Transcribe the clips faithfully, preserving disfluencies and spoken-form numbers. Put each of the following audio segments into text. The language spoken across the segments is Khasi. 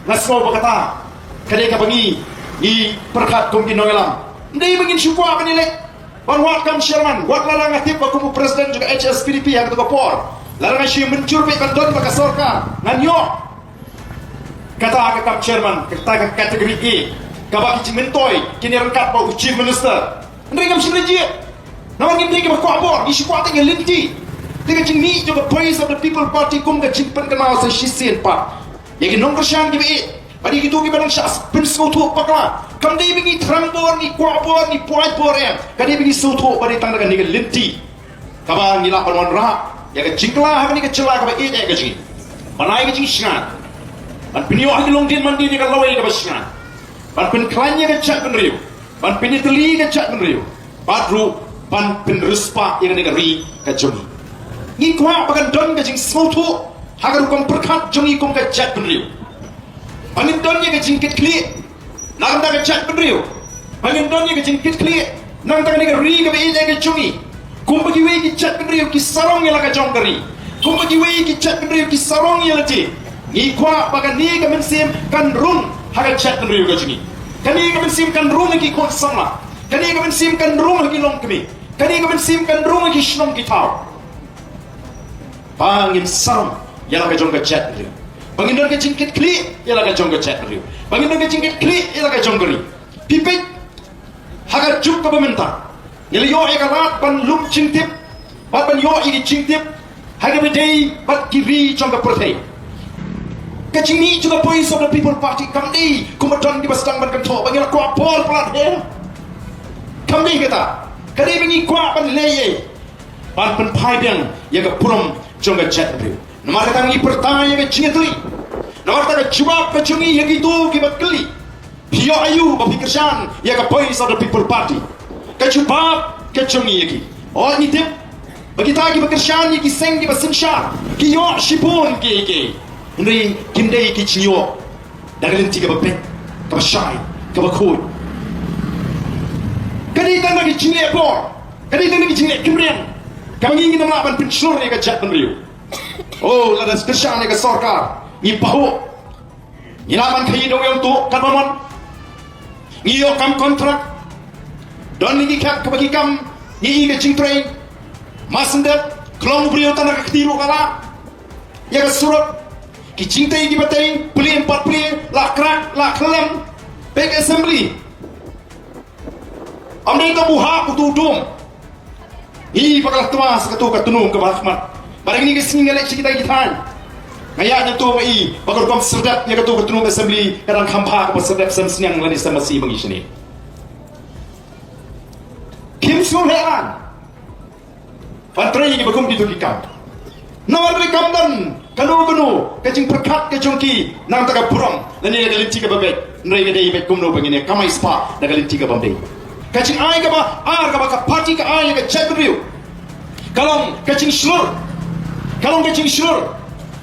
Nga sngew ba kata ka dei kaba ngi, ngi pyrkhat kum ki nongïalam. Ym dei ba ngin shu kwah ban ïaleh ban wad kam chairman, wat lada nga tip ba kum u president jong ka H S P D P ha kato ka por, lada nga shu mynjur beit ban don bad ka sorkar, ngan ïoh kata ka kam chairman, kata ka category A, kaba ki jingmyntoi kin ïaryngkat bad u chief minister. Hynrei ngam shym la jied. Namar ngim dei kiba kwah bor, ngi shu kwah tang ïa lynti. Te ka jingmih jong ka Voice of the People Party kum ka jingpynkynmaw sa shisien pat ïa ki nongkyrshan kiba ïeit bad ïa kito kiba dang shah pynsngewthuh bakla. Kam dei ba ngi thrang bor, ngi kwah bor, ngi pynïaid bor em. Ka dei ba ngi sngewthuh ba dei tang da kane ka lynti kaba ngi lah ban wanrah ïa ka jingkylla ha kane ka jylla kaba ïeit eh ka jong ngi. Ban ai ka jingshngaiñ, ban pynïoh ha ki longdien mandien ïa ka lawei kaba shngaiñ, ban pynkhlaiñ ïa ka jaitbynriew, ban pynïatylli ïa ka jaitbynriew, bad ruh ban pynriewspah ïa kane ka ri ka jong ngi. Ngi kwah ba kan don ka jingsngewthuh ha ka rukom pyrkhat jong ngi kum ka jaitbynriew. Ba ngin don ïa ka jingkitkhlieh na ka bynta ka jaitbynriew. Ba ngin don ïa ka jingkitkhlieh na ka bynta kane ka ri kaba ïeit eh ka jong ngi. Kumba kiwei ki jaitbynriew ki sarong ïa la ka jong ka ri, kumba kiwei ki jaitbynriew ki sarong ïa lade, ngi kwah ba kane ka mynsiem kan rung ha ka jaitbynriew ka jong ngi. Kane ka mynsiem kan rung ha ki khun samla. Kane ka mynsiem kan rung ha ki longkmie. Kane ka mynsiem kan rung ha ki shnong ki thaw. Ba ngin sarong ïa la ka jong ka jaitbynriew. Ba ngin don ka jingkitkhlieh ïa la ka jong ka jaitbynriew. Ba ngin don ka jingkitkhlieh ïa la ka jong ka ri. Phi peit ha ka juk kaba mynta, ngi la ïoh ïa ka lad ban lum jingtip bad ban ïoh ïa ki jingtip ha kaba ïadei bad ki ri jong ka pyrthei. Ka jingmih jong ka Voice of the People Party kam dei kumba don kiba sdang ban kynthoh ba ngi la kwah bor palat, he. Kam dei kata. Ka dei ba ngi kwah ban leh ïa, ban pynphai biang ïa ka burom jong ka jaitbynriew. Namar kata ngi pyrta ïa ka jingïatylli. Namar kata ka jubab ka jong ngi ïa kito kiba kylli, phi ïoh aïu ba phi kyrshan ïa ka Voice of the People Party? Ka jubab ka jong ngi ïa ki, oh, ngi tip ba kita kiba kyrshan ïa ki seng kiba synshar ki ïoh shibun kiei kiei. Hynrei kim dei ki jingïoh da ka lynti kaba beit, kaba shai, kaba khuid. Ka dei tang da ka jingleh bor, ka dei tang da ka jingleh kymriang kaba ngi ngin ym lah ban pynshlur ïa ka jaitbynriew. Oh, lada kyrshan ïa ka sorkar, ngi pahuh. Ngi lah ban khaïi da u ïong tuh katba mon. Ngi ïoh kam kontrak. Don ngi ki khet kaba ki kam, ngi i ka jingtrei. Masen dep, khlong u briew tang da ka kti ruh ka lah. Ïa ka surok, ki jingtei kiba tei, plie em pat plie, la krak, la khlem. Peit ka assembly. Ym dei tang u hap uto u dum. Ngi ba ka la twa sa kato ka tnum kaba ha khmat. Ba dang kine ki sngi nga leit sha kita ki thaiñ, nga ïaid na to nga i ba ka rukom serdep ïa kato ka tnum assembly ka dang kham bha kaba serdep sem sniang lane sem masi ba ngi shane. Kim sngewlehrain ban trei ïa kiba kum kito ki kam. Namar ba dei kam don kano kano ka jingpyrkhat ka jong ki na ka bynta ka burom lane na ka lynti kaba beit. Hynrei ka dei beit kumno ba ngin ïa kamai spah na ka lynti kaba beit. Ka jingai kaba ar kaba ka party ka ai ïa ka jaitbynriew ka long ka jingshlur. Ka long ka jingshlur.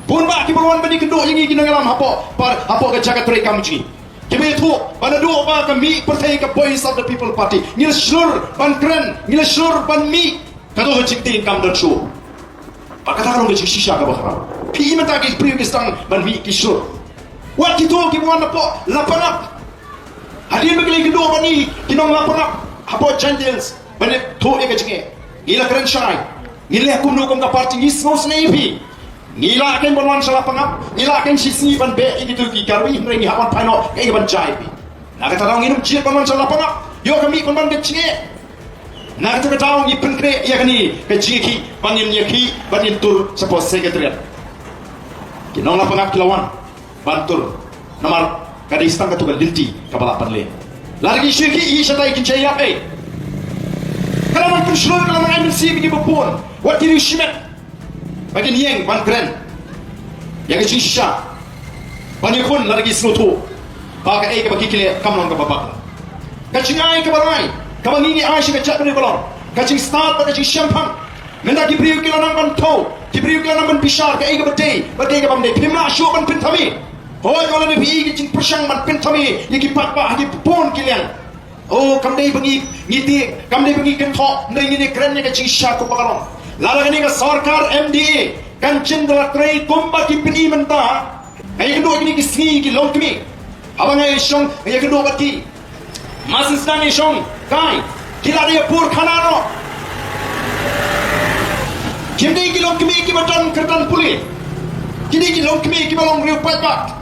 Bun bah kiba wan ban ïakynduh ïa ngi ki nongïalam hapoh, hapoh ka jaka trei kam jong ngi. Kiba ïathuh ba naduh ba ka mih pyrthei ka Voice of the People Party, ngi la shlur ban kren, ngi la shlur ban mih. Kato ka jingtieng kam don shuh. Ba kata ka long ka jingshisha kaba khraw. Phi i mynta ki briew ki sdang ban mih ki shlur. Wat kito kiba wan hapoh Lapangap, hadien ba ki la ïakynduh bad ngi ki nong Lapangap hapoh Jaintia Hills ban ïathuh ïa ka jingeh, ngi la kren shai. Ngi leh kumno kum ka party? Ngi sngewsynei ïa phi. Ngi lah kein ban wan sha Lapangap, ngi lah kein shisngi ban beh ïa kito ki Karbi, hynrei ngi hap ban phai noh kaei kaban jia ïa phi. Na kata ka daw ngin ym jied ban wan sha Lapangap. Ïoh ka mih pynban ka jingeh. Na kata ka daw ngi pynkhreh ïa kane ka jingïakhih ban ngin ïakhih, ban ngin tur shapoh Secretariat. Ki nong Lapangap ki la wan ban tur. Namar ka dei tang kato ka lynti kaba lah ban leh. Lada ki shu ïakhih shatai kin shu ïap ei. Ka la nang pynshlur, ka la nang ai mynsiem ïa kiba bun. Wat ki riewshimet ba kin ïeng ban kren ïa ka jingshisha, ban ïakhun lada ki sngewthuh ba kaei kaba ki leh kam long kaba bha. Ka jingai kaba lai kaba ngi ngi ai sha ka jaitbynriew ka long ka jingstad bad ka jingshemphang. Mynta ki briew ki la nang ban thew, ki briew ki la nang ban bishar kaei kaba dei bad kaei kaba ym dei. Phim lah shuh ban pynthame. Hooid, wat lada phi i ka jingpyrshang ban pynthame ïa ki paidbah ha ki bun ki liang. Oh, kam dei ba ngi, ngi tieng, kam dei ba ngi kynthoh, hynrei ngin ïakren ïa ka jingshisha kumba ka long. Lada kane ka sorkar M D A kan jin da la trei kumba ki pyni mynta, Nga ïakynduh kine ki sngi ki longkmie. Haba nga ïashong, nga ïakynduh bad ki. Mar shen sdang ïashong kai, ki la dei ïa pur khana noh. Kim dei ki longkmie kiba don kyrdan pule. Ki dei ki longkmie kiba long riew paidbah.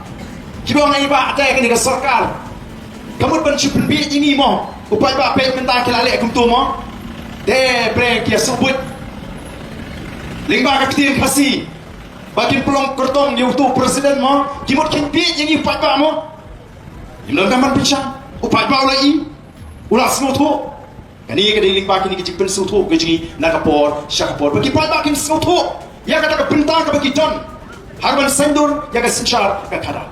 Kiba ong, "Ai bah, te kane ka sorkar ka mut ban shu pynbieit ïa ngi mo. U paidbah peit mynta ki la leh kumto mo. Te breng ki ïa sngewbha." Lyngba ka ktien Khasi ba kin pynlong kyrtong ïa uto u president mo, ki mut kin bieit ïa ngi u paidbah mo. Ngim donkam ban pynshai. U paidbah u la i, u la sngewthuh. Kane ka dei lyngba kine ki jingpynsngewthuh ka jong ngi na ka por sha ka por, ba ki paidbah kin sngewthuh ïa kata ka bynta kaba ki don ha kaban saiñdur ïa ka synshar ka khadar.